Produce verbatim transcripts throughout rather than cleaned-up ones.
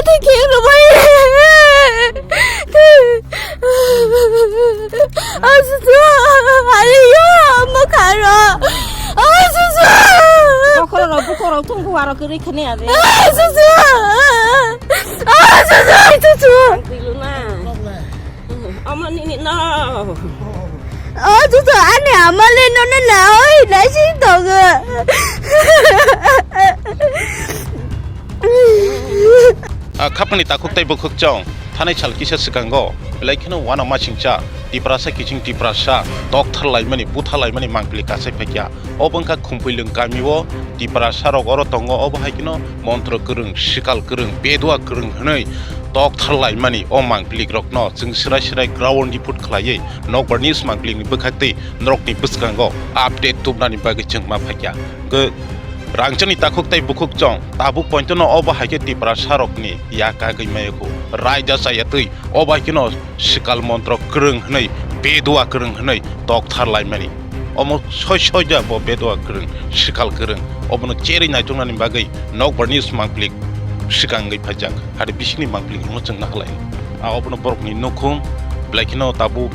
Khe rwbai. Asusu. Ariyo, mokaro. Asusu. Bokhorok rok, bukhorok thung buharok kwrwi khani ade. Asusu. Asusu. Asusu. Ang twi luna. Ama nini no. O chuchu ani amale nono na oi na si tongo. A khapangni takhuk tei bukhuk chong thanai sal kisa swkango belai kheno uanama singcha Tiprasa kiching Tiprasa tokthar laimani butha laimani mangpili kasai phaikya. Obo wngkha Khumpui Lwng kamio Tiprasa rok oro tongo, obo hai kheno montro kwrwng, swkal kwrwng, bedua kwrwng hwnwi tokthar laimani o mangpili rokno chwng swrai swrai ground report khlaiwi Nokbar News mangpili ni bwkhak tei norokni bwskango update tubnani bagwi chwng ma phaikya. Hwnkhe rangchakni takhuk tei bukhuk chong tabuk pointono obo hai khe Tiprasa rokni ya kagwi maya khu raida chaya twi obo hai kheno swkal montro kwrwng hwnwi, bedua kwrwng hwnwi tokthar laimani. Omo soi soi da bo bedua kwrwng, swkal kwrwng. Obono cherwi naituknani bagwi Nokbar News mangpili swkang wngwi phaijak. Hari bisingni mangpili rokno chwng nahalai. A obono borokni nukhung belai kheno tabuk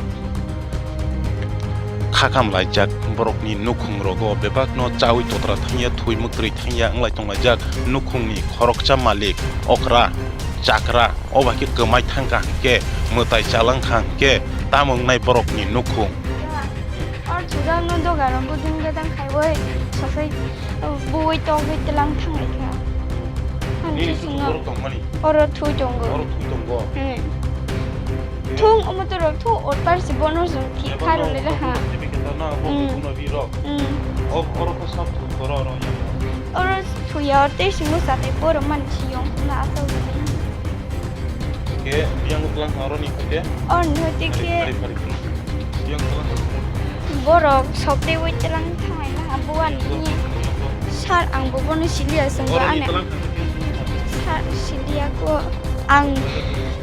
khakam laijak. Borokni nukhung rogo bebakno chawi totra thangya, thwi mwktwi thangya wnglai tonglaijak. Nukhungni khoroksa malik okra chakra. O bai khe kwmai thang kha hwnkhe, mwtai chalang kha hwnkhe, tamo wngnai borokni nukhung? Or chujakno doga rok gudung gedang khaiwi sosai, uh, buwi togwi tlang thanglai kha. Ang Nini chuchungno chuchung borok tongmani? Oro thui tongo. Oro thui tongo? Hmm. Eh. Thung omo to rok thu otpar si bono jong thi Ebo kha no rwle le ha. Tebe khe tana bo Hmm. Buno ri rok. Hmm. O, oro ko sab thu koro oro ya. Oro thuya tei simo satai borok man si yong na asal. Ke biyang utlang aroni hote? Aroni hote ke Pari, pari, pari. Biyang utlang. Borok sopte wai telang thangai na buani. Sar ang bo bono siliya sengko Aroni ane. Telang thangai. Sar siliya ko ang,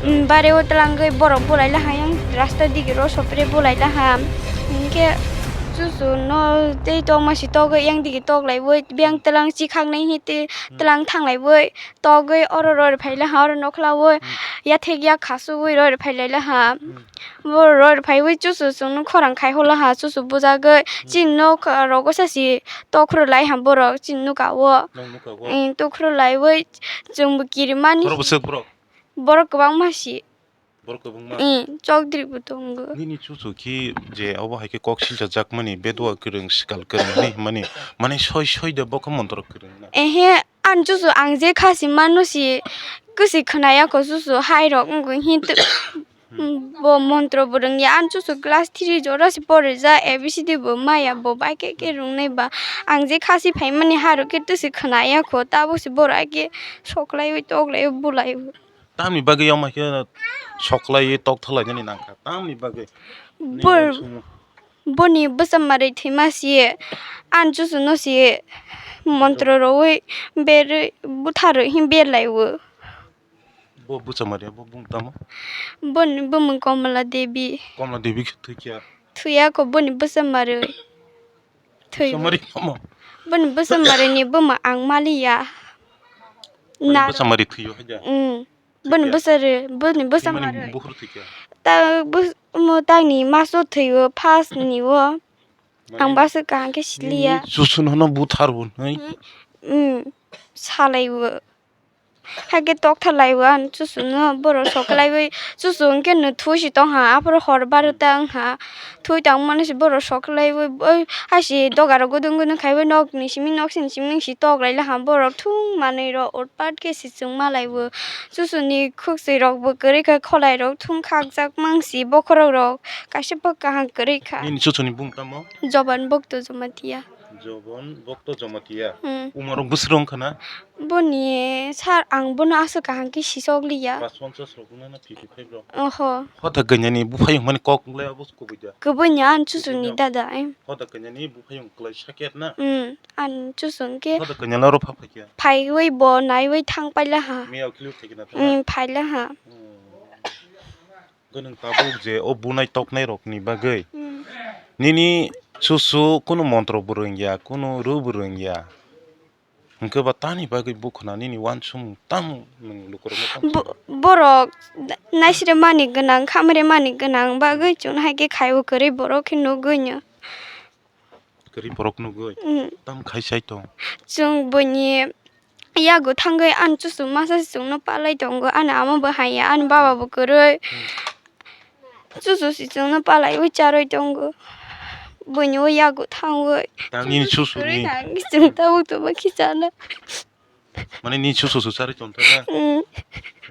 mm, bare o telangoi borok bolai lahai ang rasta digi ro sopre bolai laham. Hingke chuchu no tei tongma si togoi yang digi tok lai boi biyang telang chikhak nai hite telang thanglai boi. Togwi oro rori phai laha, oro nokhlawi Hmm. yathek yak khasugwi rori phai lai laha. Hmm. Bo rori phaiwi chuchu chwngno khorang khai holo ha, chuchu bujagwi Hmm. chini nok rogo sasi tokhro lai ha borok chini nuka o. Nong nuka o. Em, tokhro laiwi chwngbo kirimani. Borok bwswk borok? Borok kwbangma si. Borok kwbangma. Em, chokdri bo tongo. Nini chuchu khi je obo hai khe kok silcha jakmani bedua kwrwng sikal kwrwng hinwi hwnmani, mane soi soi de bokha montro kwrwng na. Ehe, ani chuchu ang je kha si mano si kwsi khwnaya ko chuchu hai rok wngwi hin tw-, Hmm. bo montro bo rwngya. Ani chuchu class three jora si porijak, A B C D bo maya bo bai khe khe rwngnai ba. Ang je kha si phaimani hai rok khe tw si khwnaya ko, tabuk si borok hai khe soklaiwi toklaiwi bulaiwi. Tamni bagwi omo khe soklaiwi tokthoklainani nangkha? Tamni bagwi? Nini Bor-, uansukmung. Boni bwsa mwrwi thwima si, ani chuchuno si montro rwui berwi butharwi him berlaiwi. Bo bwsa mwrwi bo bung tamo? Boni bumung Komla Devi. Komla Devi khe thwikha? Thwiya ko boni bwsa mwrwi. Thwi. Bwsa mwrwi tamo? Boni bwsa mwrwini buma ang maliya. Boni Nar- bwsa mwrwi thwiyo haja? Mm. Boni Thwikha? Bwsari, boni bwsa Thwimani marwi. Bukhuk thwikha? Ta bus-, mo tangni maso thwiwo, first ni wo. Mane Ang baso kaham khe siliya. Nini chuchun hano buthar bo hnwi? Mm, salaiwo. Hakhe tokthar laiwo, ang chuchunno borok soklaiwi, chuchung khe no thui si tongha, aphuru hor barota wngha. Thui tangmani se borok soklaiwi, oi, hai se doga rok gudung gudung khaiwi nok ni simi nok sini simi si tok lai laha borok thung manwi rok utpat khe se chwng ma laiwo. Chuchuni khukchwi rok bo kwrwi kha kholai rok thung khakjak mang si bokhorok rok kaisa bo kaham kwrwi kha. Nini chuchuni bung tamo? Joban Bokto Jamatia. Joban Bokto Jamatia. Hmm. Umar rok bwswk rong khana? Boni sar ang bono aswk kaham khe sisok liya. Pas ponchas rok wngna na fifty five rok? Oho. Hoda kanyani buphayung mani kok wnglaio abo kubui da? Kubui ni ani chuchuni Kubui no? Dada, em. Hoda kanyani buphayung kwlai sakya na? Mm, ani chuchung khe Hoda kanyani oro pha phaikya? Phaiwi bo naiwi thang paila ha. Miya o kilu thaikina tha? Mm, phaila ha. Mm. Gwnang tabuk je o bunai toknai rokni bagwi. Mm. Nini chuchu kunu montro bo rwngya, kunu rw bo rwngya. Hwnkhe ba tamni bagwi bukhuna nini uansukmung tamo nwng lukurokno tamo Bo-, swnam? Borok na-, naisre mani gwnang, khamre mani gwnang bagwi chwng hai khe khaiwi kwrwi borok khe nugwi no. Kwrwi borok nugwi? Mm. Tamo khai sai tong? Chwng buini yago thangwi ani chuchuk masa se chwngno palai tongo, ani ama bo haiya, ani baba bo kwrwi. Mm. Chuchu si chwngno palaiwi charwi tongo. Buini o yago thangwi. Tang nini chuchu ni. Kwrwi nang chwng tabuk tongma khichana. Mane nini chuchu su charwi tongthana? Mm.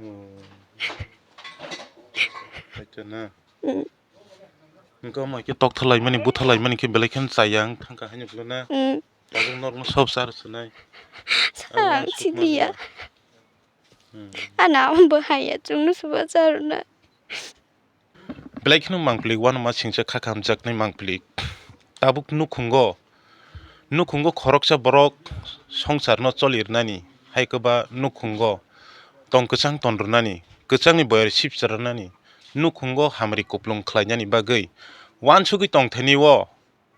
Oh. Acha na. Mm. Wngkha omo khe tok thalai mani, bu thalai mani khe belai kheno chaya wng thangkha haino phano na. Mm. Tabuk norokno sob char swnai. Char ang sukma siliya. Hmm. Ana abo haiya chwngno soba charwna. Belai kheno mangpili uanama singcha kha khamjaknai mangpili. Tabuk nukhungo, nukhungo khoroksa borok songsarno choli rwnani, hai kwba nukhungo tong kwchang ton rwnani, kwchangni boyar sipsa rwnani, nukhungo hamri kuplung khlainani bagwi uansugwi tongthani o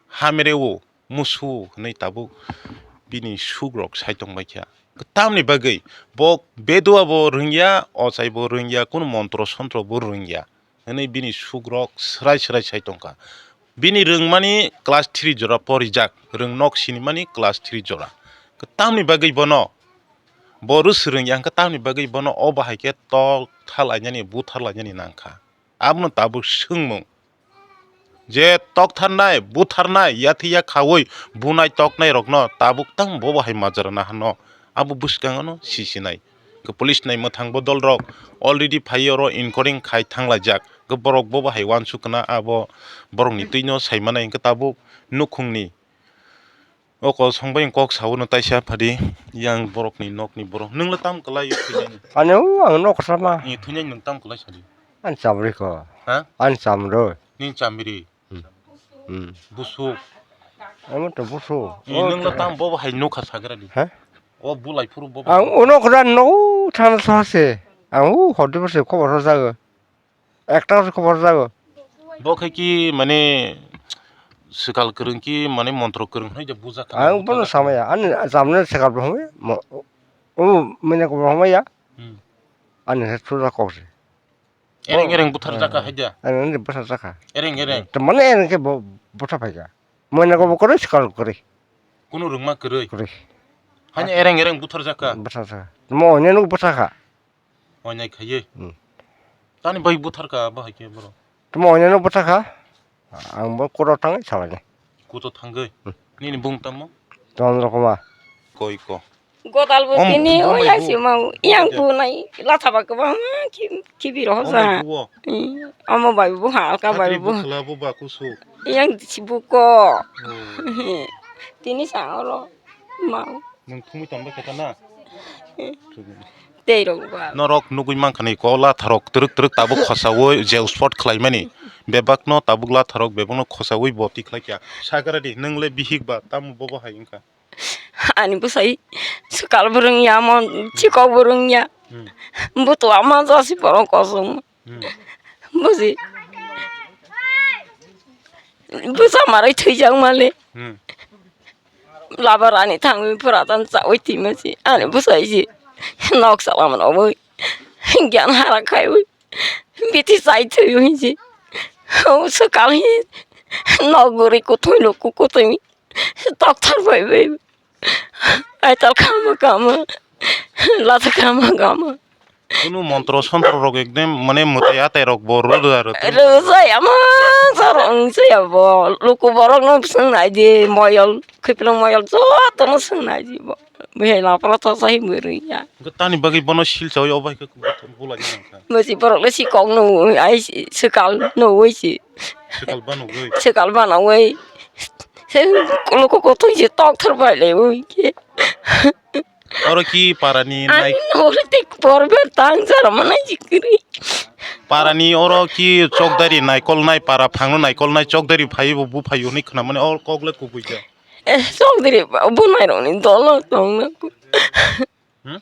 hamreo musu hwnwi tabuk bini sukrok sai tongbaikha. Tamni bagwi bo bedua bo rwngya, ochai bo rwngya, kunu montro sontro bo rwngya hwnwi bini sukrok swrai swrai sai tongkha. Bini rwngmani class three jora porijak, rwng nok sinimani class three jora. Tamni bagwi bono bo rwswk rwngya hwnkhe tamni bagwi bono o bahai khe tok tharlainani, butharlainani nangkha. Abono tabuk swngmung. Je toktharnai, butharnai, yathi yakhaui bunai toknai rokno tabuk tang bobo hai majra nahano abo bwskango no sisinai. Khe police nai mwthang bodol rok already phai oro inquiry khai thanglaijak. Khe borok bobo hai uansukna abo borokni twino saimanai hwnkhe tabuk nukhungni O kosong bai kok saui no taisa phadi, yang borok ni nok ni borok. Nwng le tam kwlai o thwinani? Ani o ang nok kotorma. Ni thwinani nwng tam kwlai sadi? Ani chamri ko. Ha? Ani chamro. Ni chamri. Hmm. Hmm. Busuk. Amo to busuk. Ni nwng le tam bo hai nokha sagra di. Ha? O bulai phuru bo. Ang o nok kotor no thana sa se. Ang o hodi bo se khobor jago. Ekta se khobor jago. Bo khe ki mane swkal kwrwng ki mane montro kwrwng hwnwi je bujak kha. Ang bono samaya, ani chamno swkal bo hamya, mo-, o mene ko bo hamya. Hmm. Ani se chuda kok se. Ereng ereng buthar jaka hai da. Ani ani buthar jaka. Ereng ereng. To mane ereng ke bo, butha phaika. Mene ko bo kwrwi swkal kwrwi. Kunu rwngma kwrwi. Kwrwi. Hani ereng ereng buthar jaka. Buthar jaka. Mo ne nuk butha kha. Oinai khaiwi. Hmm. Tani bai butharka bo hai khe borok. Tamo oinai no butharka. Ang bo koro thangwi salai. Kuto thangwi. Hmm. Nini bung tamo? Ton rokoma. Koi ko. Godal bo tini o yang si mau yang bu nai latha ba kwbang khibi roho sa. Omo bai bu ha alka bai bu. Khela bu ba kusu. Yang si bu ko. Hmm. Tini sa oro mau. Nwng thumwi tongbai khe ta na? Tei rok ba. Norok nugwi mankha ni kok latharok twrwk twrwk tabuk khosaui je sport khlaimani. Bebakno tabuk latharok bebakno khosaui bo tikhlai kha. Sakara di, nwng le bihik ba, tamo bobo hai wngkha? Ani bwsai swkal bo rwngya, mon chikok bo rwngya. Hmm. Butua ma jasi borok kosong. Hmm. Buji. Bwsa marwi thwijak male. Hmm. Labar ani thangwi pura tan chawi thwima si. Ani bwsai si. Nok salam rogwi. Gyan hara khaiwi. Biti chai thwiwi si. O swkal hi. Nok guri kuthwi lo kukuthwi. Tokthar bai bai. Aital kama kama. Lata kama kama. Kunu montro sontro rok ekdem mane mwtai atai rok bo rwda rw. Rwjaya ma jaro wngchaya bo. Luku borok no swngnai di moyol. Khipilong moyol joto no swngnai di bo. Bihai lapra to sai muriya. Tani bagwi bono silsa oi obai khe bulai nangkha. Masi borok le si kok no ai si swkal no oi si. Swkal ba nugwi. Swkal ba nugwi. Se kolo koko twi je tok thar bai le oi ke. Oro ki parani nai. Ani nori tik por ber tang jar mana jikri. Parani oro ki chokdari naikol nai para phangno naikol nai chokdari phai bo bu phai hwnwi khna mani oro kok le kubui ja. Eh, chokdari bu nai roni dolo tong na. Hmm?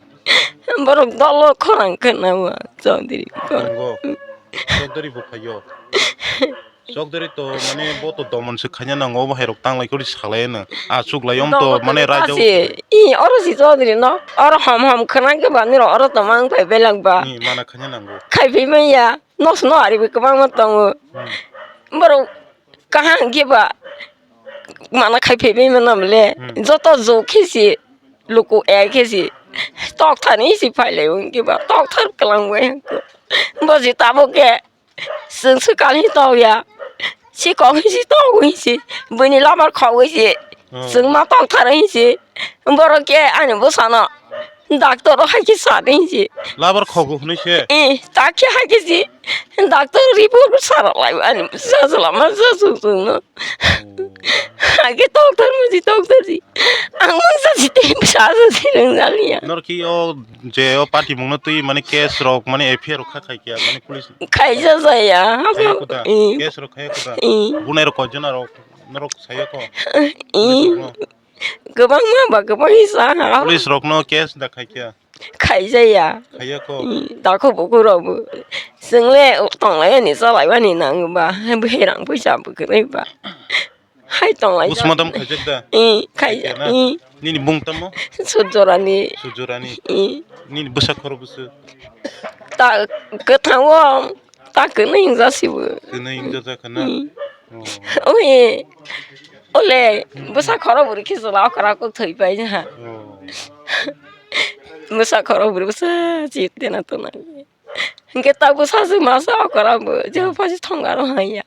Borok dolo khorang khna wa chokdari. Tongo. Chokdari bo phaio. Chokdari to mane bo to domon se khaina nango, obo hai rok tanglai kori salai no. A chuk lai om to mane raja. I oro si Chokdari no, oro hom hom khwna khe ba niro oro to mang phai belak ba. Ni mana khaina nango. Khai phai manya, nos no ari bi kwbangma tongo. Hmm. Borok kaham khe ba mana khai phai bai mano bole. Hmm. Joto jo khe si luku ek khe si tok thani si phai lai wng khe ba tok thar kwlang bai. Bo si tabuk khe Chwng swkang hi tong ya. Si kok hi si tong wi si. Buini labar khok wi si. Oh. Chwng ma tong thar hi si. Borok khe ani bwsano doctor o hai khe sa di si. Labar khogo hwnwi se? Eh, ta khe hai khe si. Doctor report sa rok lai ani sa sa lama sa sung sung no. Oh. Hai khe tong thar ma si tong thar si. Ang mangsa si te sa sa si rung jali ya. Nor ki o Je o party mungno twi mane case rok mane F I R rok kha khai kya mane police. Khaija jaya. Khaya kuda. I. Case rok khaya kuda. I. Bunai rok koi jona rok norok saya ko. I. Police rokno. Kwbangma ba kwbangwi sa ha. Police rokno case da khai kya. Khaijaya. Khaya ko. I. Dakho buku rok bu. Chwngle tonglai ani chalai ani nang ba. Bwrang puisa bu kwrwi ba. Hai tong lai. Postmortem khaijak da? I, khaijak, khaijak na? I. Nini bung tamo? Sujorani. Sujorani. I. Nini bwsa khoro bwswk? Ta kwthango, ta kwnwi hingjasibo. Kwnwi hingjajak na? I. Oh. Oi, ole, bwsa khoro bwrwi khe chwla okra kok thwi pai ha. Oh. Bwsa khoro bwrwi bwsa chi tena tona. Hwnkhe tabuk sasu masa okra bo, je phaisi thongaro haiya.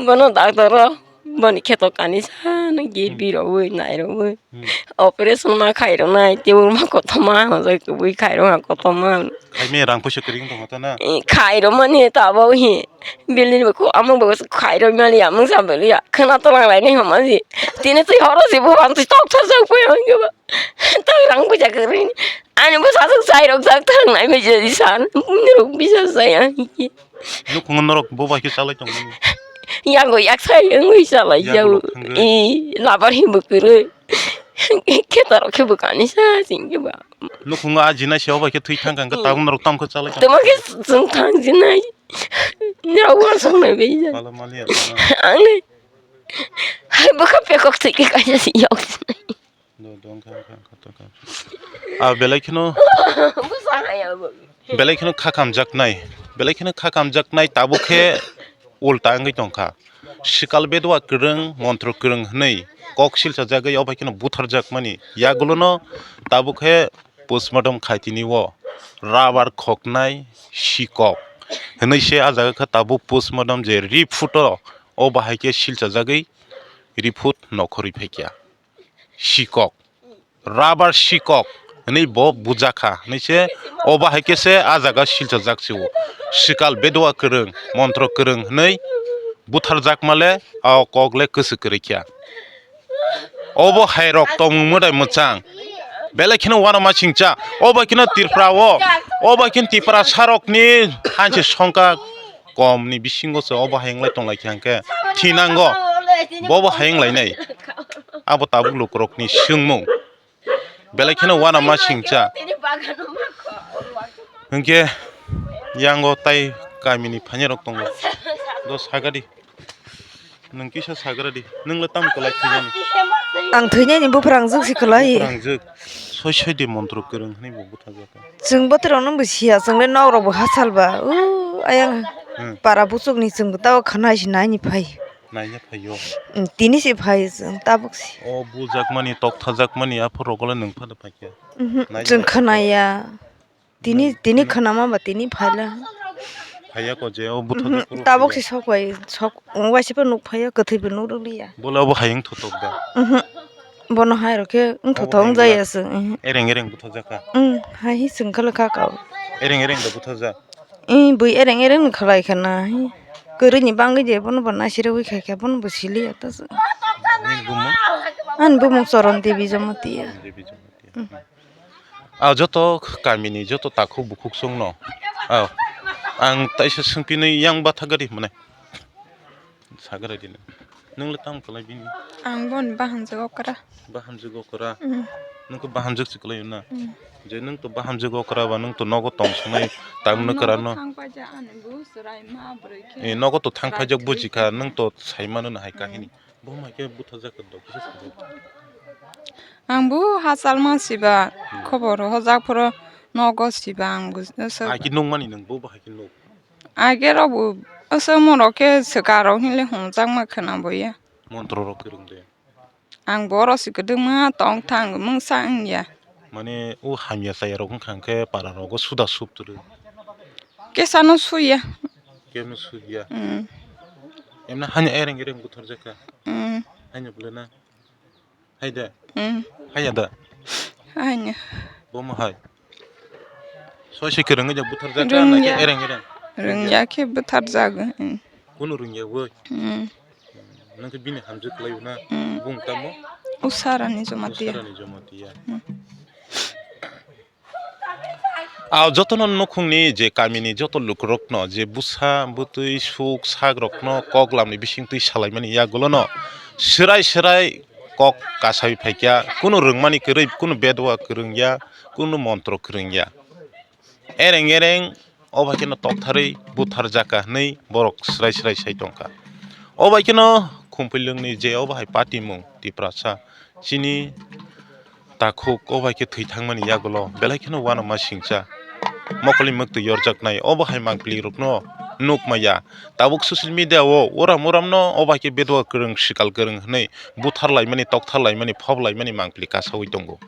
Bono doctor o, boni kheto kanisa no gate Hmm. birowi, nairowi. Hmm. Operation ma khairoknai, tebol ma kotorma, hwnjai kubui khairokma kotorma. Khaimani rang puisa kwrwi wng tongkha ta na? Eh, khairokmani tabuk hi, building bo ko, amok bo khairokmani, amok sa bwlwi ya. Khwna tolang lainai hwnma si. Tini twi horo si bo, ang twi tok thar jak pui hwnke ba. Tang rang puisa kwrwi. Ani bwsajwk chai rok jak thang nai bai jadi san. Nirok bisa saya. Nukhungo norok bo bai khe chalai tongmani. Yago yak sai wngwi chalai Yago jago. Rok thangwi. I labar himbo kwrwi. Khetarok khe bwkani sa singke ba. Nukhungo a jinai se o bai khe thwi thang kang khe Hmm. tabuk norok tam khe chalai tong. Tamo khe chwng thang jinai. Nirok uansuk nai bai jadi. Pala mali ya. Ang nai. Hai bwkha pekok thwi khe kaisa si yok jinai. Do, do, wngkha, wngkha, wngkha, wngkha. Ah, belai kheno, Bwsa hai abo. Belai kheno kha kamjaknai, belai kheno kha kamjaknai, tabuk khe ulta wngwi tongkha. Swkal bedua kwrwng, montro kwrwng hwnwi kok silchajagwi, obo hai kheno butharjakmani yagulono tabuk khe postmortem khaitini o rubber khoknai sikok hwnwi se ah jaga khe tabuk postmortem je report o, obo hai khe silchajagwi report nokhorwi phaikha. Sikok, rubber sikok hwnwi bo bujakha hwnwi se, obo hai khe se ah jaga silchajak se o. Swkal bedua kwrwng, montro kwrwng hwnwi butharjakma le, o kok le kwswk kwrwi kha. Obo hai rok tongmung mwtai mwchang. Belai kheno uanama singcha, obo kheno Tripura o, obo kheno Tiprasa rokni hanse songkha. Kom ni bisingo se obo hai wng lai tong lai kha hwnkhe thinango, bo bo hai wng lai nai. Abo tabuk lukurok ni swngmung. Belai kheno uanama singcha. Hwnkhe yango tai kami ni phainai rok tongo. Do sagadi. Nwng kisa sagra di. Nwng le tamo kwlai thwinani? Ang thwinani buprangjwk se kwlai. Buprangjwk. Soi soi di montro kwrwng hwnwi bo butharjak. Chwng bothorok no bo siya, chwng le nok rok bo hachal ba. O ayang Hmm. para buchuk ni chwng bo tao khana si nai ni phai. Naina phaio. Hmm, tini se phai chwng tabuk se. O bujakmani, tokthajak mani, aphuru rok le nwng phano phaikha. Mhm, Naina chwng phaikha. Khwnaya. Tini, Hmm. tini khwnama ba tini phaila. Phaiya ko je o butharjak Mhm, phuru tabuk phaiya. Se sok bai, sok, waisa phano nuk phaiya, kwthwi bo nuk rwliya. Bole obo hayung thotok da? Mhm. Bono hai rok khe wng Obo thotok hayung wng jaya da? Se, mhm. Ereng ereng butharjak kha? Wng, hai hi chwng khala kha ka. Ereng ereng da butharjak? Wng, bui ereng ereng ni khlai kha na, hi. Kwrwi ni bangwi je bono bo naisirogwi khai kha, bono bo siliya ta se. Nini bumung? Ani bumung Choron Devi Jamatia. Devi Jamatia. Hmm. Ah, joto kamini joto takhuk bukhuk chwngno. Ah, ang taisa swngpinwi yang bathagari hwnmani. Sagra dino. Nwng le tamo kwlai bini? Ang bon bahamjwk okra. Bahamjwk okra? Hmm. Nwng to bahamjwk se kwlai na? Hmm. Je nwng to bahamjwk okra ba nwng to nogo tong sanai tang Ang no nogo kwrano. Thang paijak ani bu chwrai ma bwrwi khe. Eh, nogo to thang paijak chwrai buji kha, thwi nwng to sai mano na hai Hmm. kahini. Bo mai khe buthar jak do kisa sai. Ang bu hachal ma siba Hmm. khobor hojak phoro nogo siba ang bu. Hai ki nung mani nwng bo hai ki nung. Age rok bu aswk mo rok khe swkang rok hinle hwnjak ma khwna bo ya. Montro rok kwrwng de. Ang borok si kwdwkma tong thang mungsa wngya. Mane o hamya chaya rok wngkha hwnkhe para rogo suda sub twrwi. Kesa no suya. Kebo no suya. Mm. Emna hani ereng ereng buthar jakha. Mm. Hani bwlana. Hai da. Mm. Haya da. Hani. Bomo hai. Soi se kwrwngwi da buthar jakha na khe Rwngya. Ereng ereng. Rwngya khe buthar jago. Mm. Kunu rwngya bo. Mm. Nang khe bini hamjwk khlai na Hmm. bung tamo? Usarani Jamatia. Usarani Jamatia. Hmm. A jotono nukhungni je kamini joto lukurokno je bwsa bwtwi suk sak rokno kok lamni bisingtwi salaimani yagulono swrai swrai kok kasawi phaikya, kunu rwngmani kwrwi, kunu bedwa kwrwngya, kunu montro kwrwngya. Ereng ereng o bai kheno toktharwi buthar jaka hwnwi borok swrai swrai sai tongkha. O bai kheno Khumpilwngni je o bahai patimung Tiprasa chini takhuk o bai khe thwi thangmani yagulo belai kheno uanama singcha mokolni mwktwi yorjaknai o bahai mangpili rokno nukmaya. Tabuk social media o uram uramno o bai khe bedwa kwrwng swkal kwrwng hwnwi buthar laimani, toktharlaimani, phob laimani mangpili kasawi tongo.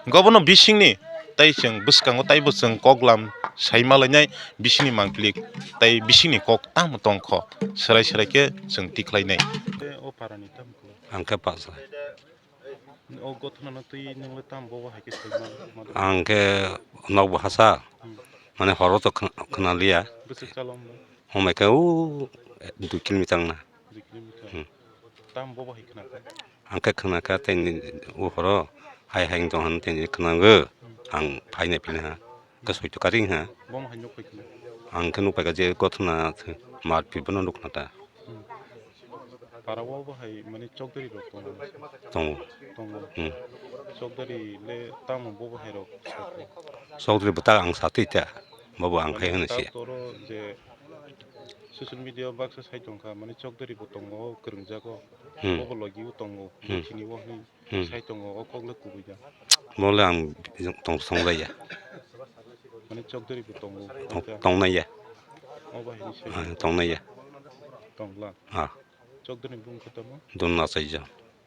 Gobono bisingni tei chwng bwskango taibo chwng koklam sai malainai bisingni mangpili tei bisingni kok tamo tongkho swrai swrai khe chwng tikhlainai. Tei o parani tamo khlai? Ang khe Pasa. O gothona no twi nwngla tamo bobo hai khe sai ma, ma. Ang khe nokbo hasa, Hmm. mane horo to khna-, khna liya. Bwswk chalom bo? Homai khe o dui kilometer na. Dui kilometer. Hmm. Tamo bobo hai khna kha? Ang khe khna kha tei ni o horo hai hai wng tong hwn tei ni khna go. Hmm. Ang phai nai philai ha. Khe soi to kari ha. Bomo hai nuk phai khna? Ang khe nuk phai kha je gothona mar pi bono nuk khna ta. Hmm. Para o bo hai mane chokdari rok tongo. Tongo. Tongo. Hmm. Chokdari le tamo bobo hai rok? Chokdari bo ta ang sa twi ta. Bobo ang khai hwn si. Toro je social media o baksa sai tongkha, mane chokdari bo tongo, kwrwngjago, Hmm. bobo logi o tongo, Hmm. chini o hwnwi Hmm. sai tongo, o kok le kubui da. Bo le ang tong songlaiya. Mane chokdari bo tongo, Tong-, kha. Tongnaiya. O bahai ni sai Ah, tongnaiya. Tongla. Ah. Chokdari bung khe tamo? Dun na chaijo.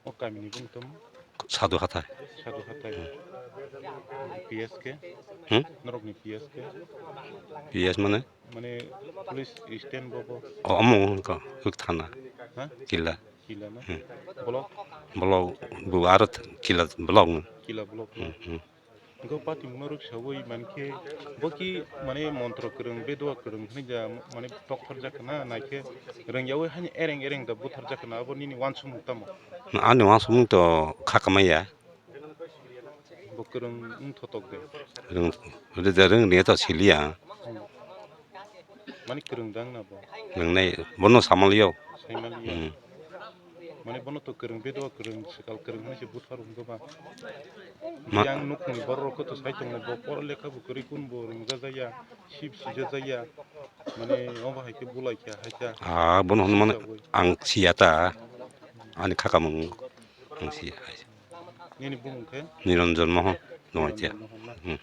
O kamini bung tamo? Sadu hathai. Sadu hathai. Hmm. P S K? Hmm? Norokni P S K? P S mane? Mane police stand bobo. O, omo wngkha, wk thana. Ha? Kila. Kila na? Hmm. Block? Block, bo aro th-, kila block no. Kila block no? Hmm, hmm. Go pati mungno rwk sawi mankhe, bo ki mane montro kwrwng, bedua kwrwng hwnwi ja mane tokthar jakha na, naikhe rwngyawi haino ereng ereng da buthar jakha na, abo nini uansukmung tamo? Ani uansukmung to kha kamaiya. Bo kwrwng wng thotok de. Rwng, rwng, rwng ni to siliya. Hmm. Mani kwrwng dang na bo? Rwngnai, bono samalio. Saimaliya. Hmm. Mani bono to kwrwng, bedua kwrwng, swkal kwrwng hwnwi se buthar wng ba. Ma- Yang nukhungni borok rok to sai tongo, bo pora lekha bo kwrwi kun bo rwngjajakya, sip sijajakya. Mani obo hai khe bulai kha, hai kha. Ah, bono hwnwi mano ang siya ta. Ani khakamung ang siya. Nini bumung khe? Niranjan Mohan Dongaitia. Niranjan Mohan na? Hmm.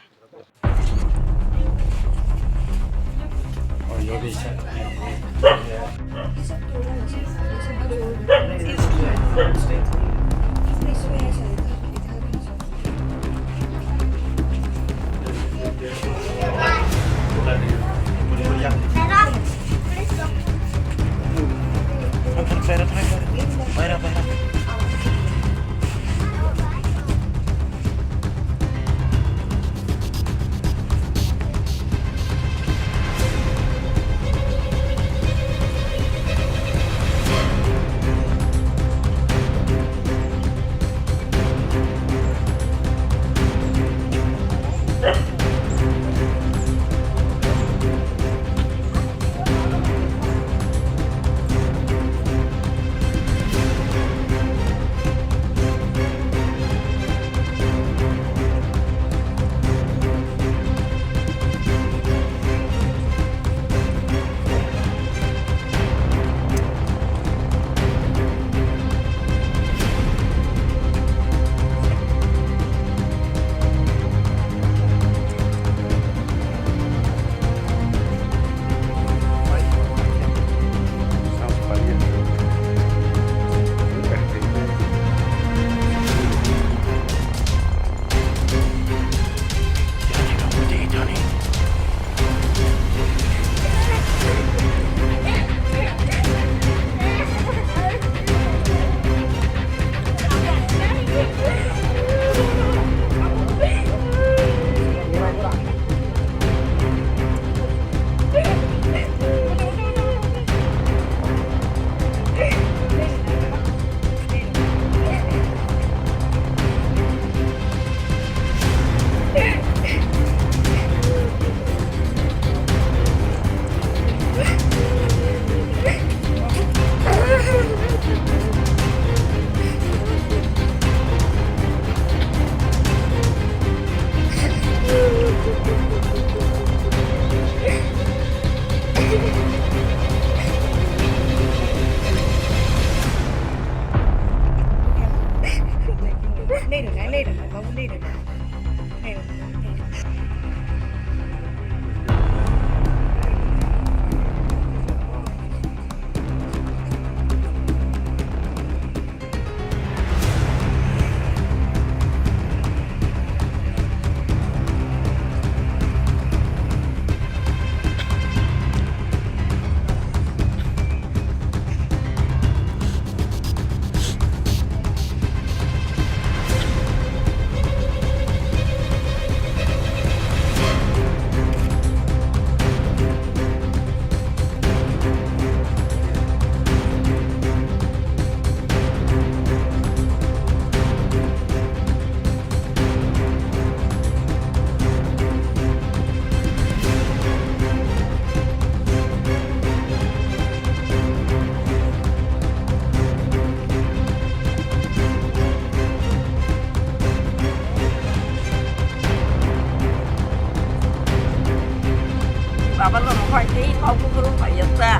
Baba no phai tei kok buphuru phai ya ta.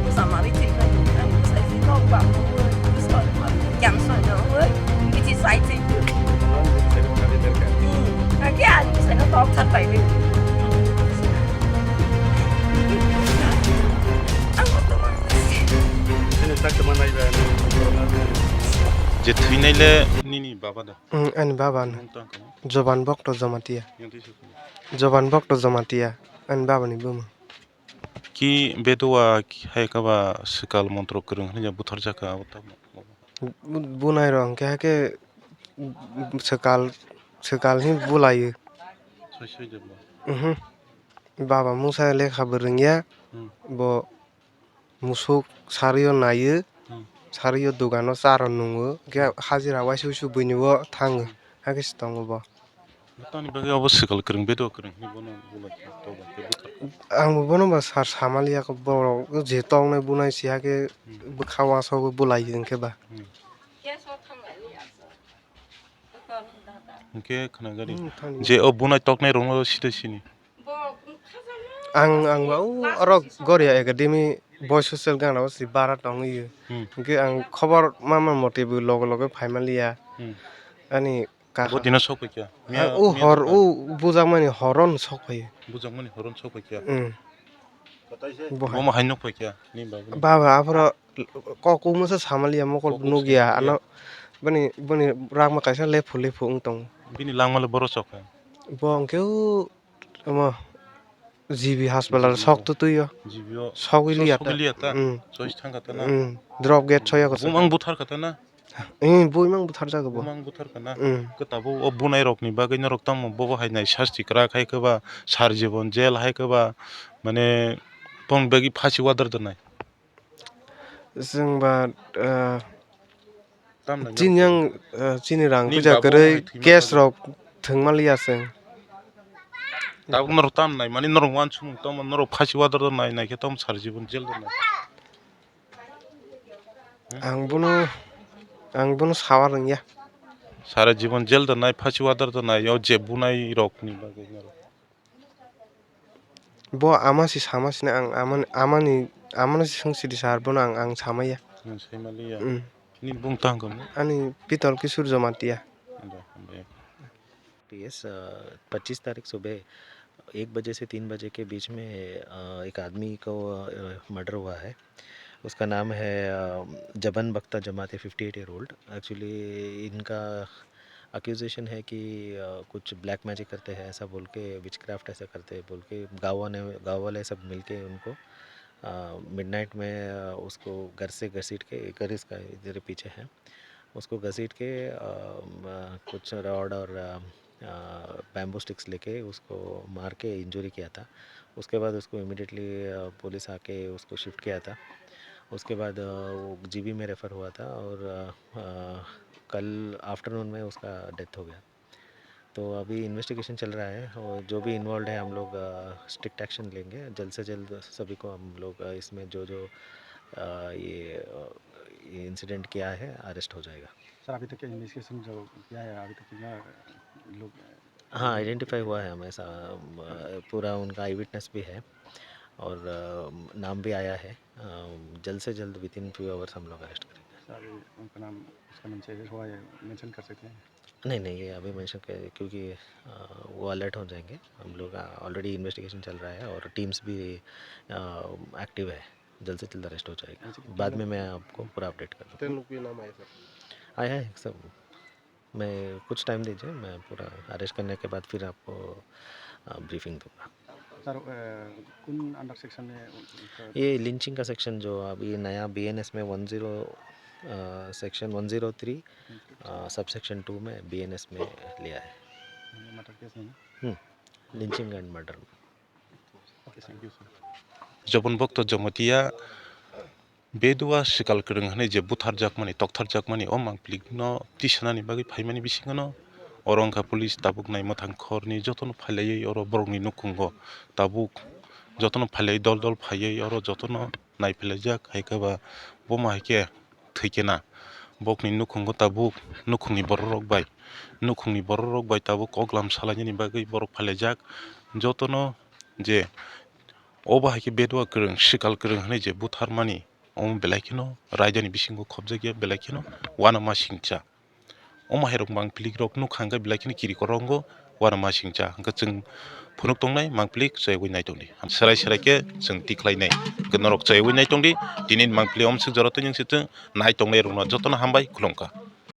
Busa mari thik na duk na busa si kok ba mo. Busa kyan so no. Bichi sai thik. Ake ani busa no tok thar pai ni. Ang ko to ma. Je thwinai le nini baba da? Ani baba no. Joban Bokto Jamatia. Joban Bokto Jamatia. Ani baba ni buma. Ki bedua hai kaba swkal montro kwrwng hwnwi butharjak kha abo tamo? Bu-, bunai rok hwnkhe hakhe swkal, swkal hi bulaio. Soi soi de bo. Mhm. Baba mungsa lekha bo rwngya, hmm, bo musuk sario naio, hmm, sario dogano charo nungo, hwnkhe hajira waisa uisu buini bo thango, hmm, hakhe se tongo bo. Tamni bagwi abo swkal kwrwng, bedo kwrwng hinwi bono bulai kha, tokbai khe buthar kha. Ang bo bono ba sar samaliya kho, borok je toknai bunai si hakhe, hmm, bwkha wansokgwi bulai hwnkhe ba. Hmm. Hwnkhe khwnagari. Hmm, thani. Je o bunai toknai rokno side sini. Ang, ang ba o oro Goria Academy Boys Hostel gana o si bara tongwi. Hmm. Hwnkhe ang khobor mama mote bo loge loge phaimaliya. Hmm. Ani Kaha. Bo dino sok paikha. Ah, miya, u miya hor, jota. U bujakmani horon sok pai. Bujakmani horon sok paikha. Mm. Bo hai. Bomo hai nok paikha. Ni babu. Baba, aphoro kok u masa samaliya mokol nukya. Kok u samaliya. Ano bani, bani rangma kaisa lephu lephu wng tongo. Bini langmale boro sok hai. Bo hwnkhe u Omo, G B hospital G B sok o. To twi o. G B o. Sogwi liya ta. Sogwi liya ta? Mm. Choice thang kha ta na? Mm. Drop gate soya ko. Bumang buthar kha ta na? Eh, buimang buthar jago bo. Bumang buthar kha na? Mm. Khe tabuk o bunai rokni bagwi norok tamo bobo hai nai sasti kwrak hai khe ba sar jibon jail hai khe ba mane tong bagwi phasi order donai. Chwng ba, eh, tamni chini yang, eh, chini rang puja kwrwi cash rok thwngma liya chwng. Tabuk norok tam nai mani norok uansukmung tamo norok phasi order nai nai khe tamo sar jibon jail rw nai. Ang bono, ang bono sawa rwngya. Sara jibon jail rw nai phasi order rw nai o je bunai rokni bagwi norok. Bo ama si sama sini ang amani, amani, amani si swng sidi sar bono ang, ang samaya. Nwng saimaliya. Mm. Nini bung tang kamo? Ani Pitol Kishore Jamatia. Hambai, hambai. पच्चीस तारीख सुबह एक बजे से तीन बजे के बीच में, अ, एक आदमी को, अ, मर्डर हुआ है। उसका नाम है, अ, जबन बख्ता जमाती, fifty eight year old. Actually इनका अक्यूजेशन है कि, अ, कुछ ब्लैक मैजिक करते हैं ऐसा बोल के, विचक्राफ्ट ऐसा करते हैं बोल के गाँव वाले, गाँव वाले सब मिलके उनको, अ, मिडनाइट में, अ, उसको घर से घसीट के, घर इसका इधर पीछे है, उसको घसीट के, अ, म-, कुछ रॉड और, अ, अ, बैम्बू स्टिक्स लेके उसको मार के इंजरी किया था। उसके बाद उसको इमीडिएटली, अ, पुलिस आके उसको शिफ्ट किया था। उसके बाद, अ, वो जीबी में रेफर हुआ था और, अ, अ, कल आफ्टरनून में उसका डेथ हो गया। तो अभी इन्वेस्टिगेशन चल रहा है और जो भी इन्वॉल्व है हम लोग, अ, स्ट्रिक्ट एक्शन लेंगे। जल्द से जल्द सभी को हम लोग, अ, इसमें जो जो, अ, ये, अ, ये इंसिडेंट किया है अरेस्ट हो जाएगा। सर, अभी तक क्या इन्वेस्टिगेशन जो किया है, अभी तक कितना लोग हाँ, आइडेंटिफाई हुआ है हमें सा-, अ, पूरा उनका आई विटनेस भी है और, अ, नाम भी आया है। अ, जल्द से जल्द विद इन फ्यू आवर्स हम लोग अरेस्ट करेंगे। सर, उनका नाम, उसका नाम से हुआ है, मेंशन कर सकते हैं? नहीं, नहीं, ये अभी मेंशन कर, क्योंकि, अ, वो अलर्ट हो जाएंगे। हम लोग, अ, ऑलरेडी इन्वेस्टिगेशन चल रहा है और टीम्स भी, अ, एक्टिव है। जल्द से जल्द अरेस्ट हो जाएगा। अच्छा, कितने बाद में लोग मैं आपको पूरा अपडेट कर दूँगा। कितने लोग के नाम आए सर? आया है सब। मैं कुछ टाइम दीजिए, मैं पूरा अरेस्ट करने के बाद फिर आपको, अ, ब्रीफिंग दूँगा। सर, अ, कौन अंडर सेक्शन में उनका? ये लिंचिंग का सेक्शन जो अभी नया बीएनएस में वन ज़ीरो, अ, सेक्शन वन ज़ीरो थ्री, अ, सबसेक्शन टू में बीएनएस में लिया है। ये मर्डर केस में ना? हम्म, लिंचिंग एंड मर्डर में। Jobon Bhakta Jamatia bedua swkal kwrwng hwnwi je butharjakmani, toktharjakmani, o mangplikno tisanani bagwi phaimani bisingono oro wngkha police tabuk naimwthang khorni jotono phailaiwi oro borokni nukhungo tabuk jotono phailaiwi dol dol phaiwi oro jotono naiphilaijak, hai khe ba bomo hai khe thwikhe na. Bokni nukhungo tabuk nukhungni bororok bai, nukhungni bororok bai tabuk koklam salainani bagwi borok phailaijak. Jotono je Obo hai khe bedua kwrwng, swkal kwrwng hwnwi je butharmani, omo belai kheno raidani bisingo khopjakya, belai kheno uanama singcha. Omo hairok mangpili rok nukha hwnkhe belai kheno kiri korongo uanama singcha. Hwnkhe chwng phunuk tongnai mangpili chayagwi nai tongdi. Serai serai khe chwng tikhlainai. Hwnkhe norok chayagwi nai tongdi. Tini mangpili omswk jora twi nung se chwng nai tongnai rokno jotono hambai khulumkha.